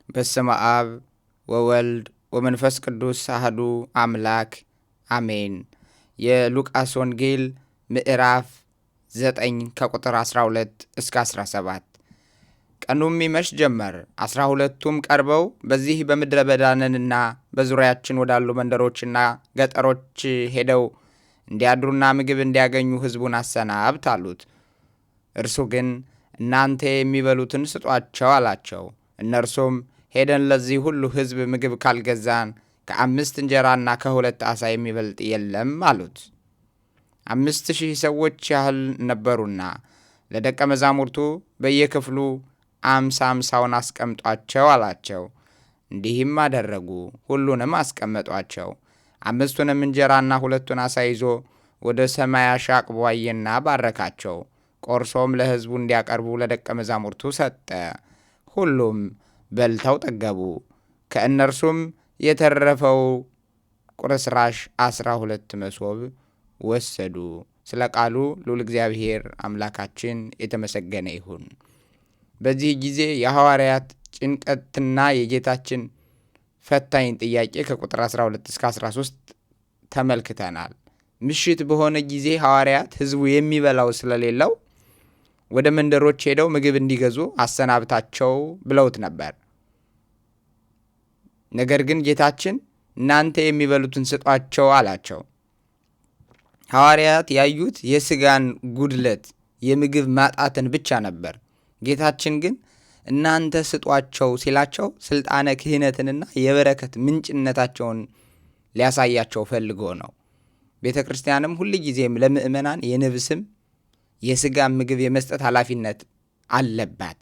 በስመ አብ ወወልድ ወመንፈስ ቅዱስ አህዱ አምላክ አሜን። የሉቃስ ወንጌል ምዕራፍ 9 ከቁጥር 12 እስከ 17። ቀኑም ይመሽ ጀመር። 12ቱም ቀርበው በዚህ በምድረ በዳ ነንና በዙሪያችን ወዳሉ መንደሮችና ገጠሮች ሄደው እንዲያድሩና ምግብ እንዲያገኙ ሕዝቡን አሰናብት አሉት። እርሱ ግን እናንተ የሚበሉትን ስጧቸው አላቸው። እነርሱም ሄደን ለዚህ ሁሉ ሕዝብ ምግብ ካልገዛን ከ5 እንጀራና ከ2 ዓሣ የሚበልጥ የለም አሉት። 5000 ሰዎች ያህል ነበሩና ለደቀ መዛሙርቱ በየክፍሉ 50 50ውን አስቀምጧቸው አላቸው። እንዲህም አደረጉ። ሁሉንም አስቀመጧቸው። 5ቱንም እንጀራና 2ቱን ዓሣ ይዞ ወደ ሰማይ አሻቅቦ አየና ባረካቸው። ቆርሶም ለሕዝቡ እንዲያቀርቡ ለደቀ መዛሙርቱ ሰጠ። ሁሉም በልተው ጠገቡ። ከእነርሱም የተረፈው ቁርስራሽ 12 መሶብ ወሰዱ። ስለ ቃሉ ልዑል እግዚአብሔር አምላካችን የተመሰገነ ይሁን። በዚህ ጊዜ የሐዋርያት ጭንቀትና የጌታችን ፈታኝ ጥያቄ ከቁጥር 12 እስከ 13 ተመልክተናል። ምሽት በሆነ ጊዜ ሐዋርያት ሕዝቡ የሚበላው ስለሌለው ወደ መንደሮች ሄደው ምግብ እንዲገዙ አሰናብታቸው ብለውት ነበር። ነገር ግን ጌታችን እናንተ የሚበሉትን ስጧቸው አላቸው። ሐዋርያት ያዩት የስጋን ጉድለት የምግብ ማጣትን ብቻ ነበር። ጌታችን ግን እናንተ ስጧቸው ሲላቸው ስልጣነ ክህነትንና የበረከት ምንጭነታቸውን ሊያሳያቸው ፈልጎ ነው። ቤተ ክርስቲያንም ሁል ጊዜም ለምእመናን የነፍስም የስጋ ምግብ የመስጠት ኃላፊነት አለባት።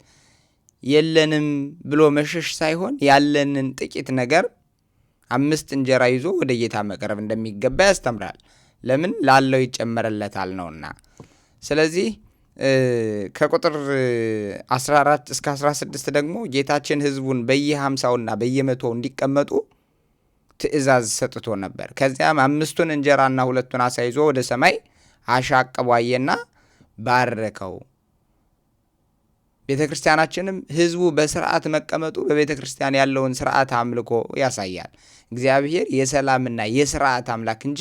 የለንም ብሎ መሸሽ ሳይሆን ያለንን ጥቂት ነገር 5 እንጀራ ይዞ ወደ ጌታ መቅረብ እንደሚገባ ያስተምራል። ለምን ላለው ይጨመርለታል ነውና። ስለዚህ ከቁጥር 14 እስከ 16 ደግሞ ጌታችን ሕዝቡን በየ50ውና በየ100 እንዲቀመጡ ትእዛዝ ሰጥቶ ነበር። ከዚያም 5ቱን እንጀራና 2ቱን ዓሣ ይዞ ወደ ሰማይ አሻቅቦ አየና ባረከው። ቤተክርስቲያናችንም ሕዝቡ በስርዓት መቀመጡ በቤተክርስቲያን ያለውን ስርዓት አምልኮ ያሳያል። እግዚአብሔር የሰላምና የስርዓት አምላክ እንጂ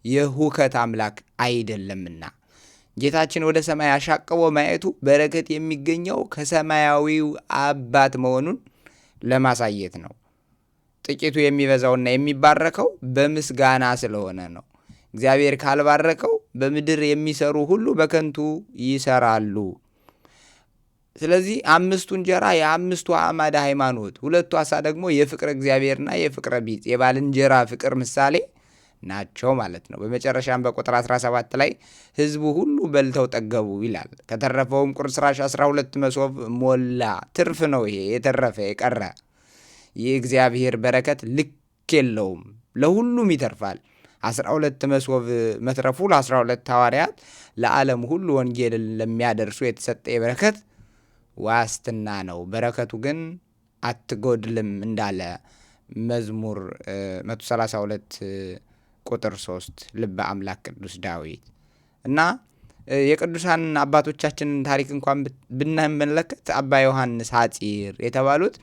የሁከት አምላክ አይደለምና ጌታችን ወደ ሰማይ አሻቅቦ ማየቱ በረከት የሚገኘው ከሰማያዊው አባት መሆኑን ለማሳየት ነው። ጥቂቱ የሚበዛውና የሚባረከው በምስጋና ስለሆነ ነው። እግዚአብሔር ካልባረከው በምድር የሚሰሩ ሁሉ በከንቱ ይሰራሉ። ስለዚህ 5ቱ እንጀራ የ5ቱ አዕማደ ሃይማኖት፣ 2ቱ ዓሣ ደግሞ የፍቅረ እግዚአብሔርና የፍቅረ ቢጽ የባልንጀራ ፍቅር ምሳሌ ናቸው ማለት ነው። በመጨረሻም በቁጥር 17 ላይ ሕዝቡ ሁሉ በልተው ጠገቡ ይላል። ከተረፈውም ቁርስራሽ 12 መሶብ ሞላ። ትርፍ ነው ይሄ የተረፈ የቀረ። የእግዚአብሔር በረከት ልክ የለውም፣ ለሁሉም ይተርፋል። 12 መሶብ መትረፉ ለ12 ሐዋርያት ለዓለም ሁሉ ወንጌልን ለሚያደርሱ የተሰጠ የበረከት ዋስትና ነው። በረከቱ ግን አትጎድልም እንዳለ መዝሙር 132 ቁጥር 3 ልበ አምላክ ቅዱስ ዳዊት። እና የቅዱሳን አባቶቻችንን ታሪክ እንኳን ብንመለከት አባ ዮሐንስ ሐጺር የተባሉት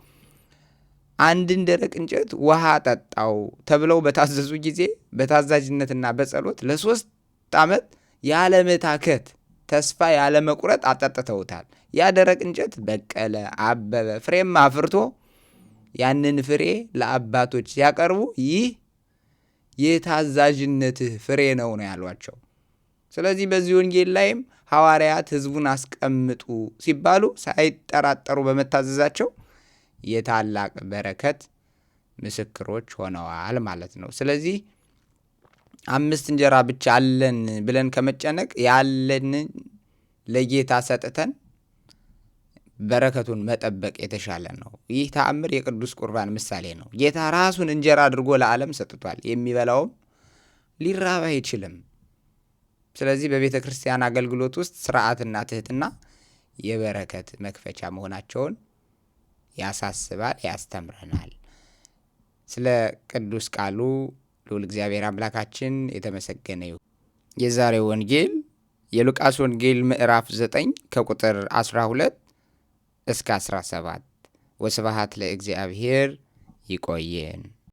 አንድን ደረቅ እንጨት ውሃ ጠጣው ተብለው በታዘዙ ጊዜ በታዛዥነትና በጸሎት ለ3 ዓመት ያለመታከት ተስፋ ያለመቁረጥ አጠጥተውታል። ያ ደረቅ እንጨት በቀለ፣ አበበ፣ ፍሬም አፍርቶ ያንን ፍሬ ለአባቶች ሲያቀርቡ ይህ የታዛዥነትህ ፍሬ ነው ነው ያሏቸው። ስለዚህ በዚህ ወንጌል ላይም ሐዋርያት ሕዝቡን አስቀምጡ ሲባሉ ሳይጠራጠሩ በመታዘዛቸው የታላቅ በረከት ምስክሮች ሆነዋል ማለት ነው። ስለዚህ 5 እንጀራ ብቻ አለን ብለን ከመጨነቅ ያለን ለጌታ ሰጥተን በረከቱን መጠበቅ የተሻለ ነው። ይህ ተአምር የቅዱስ ቁርባን ምሳሌ ነው። ጌታ ራሱን እንጀራ አድርጎ ለዓለም ሰጥቷል። የሚበላውም ሊራብ አይችልም። ስለዚህ በቤተ ክርስቲያን አገልግሎት ውስጥ ስርዓትና ትህትና የበረከት መክፈቻ መሆናቸውን ያሳስባል፣ ያስተምረናል። ስለ ቅዱስ ቃሉ ልዑል እግዚአብሔር አምላካችን የተመሰገነ ይሁን። የዛሬው ወንጌል የሉቃስ ወንጌል ምዕራፍ 9 ከቁጥር 12 እስከ 17። ወስብሐት ለእግዚአብሔር። ይቆየን።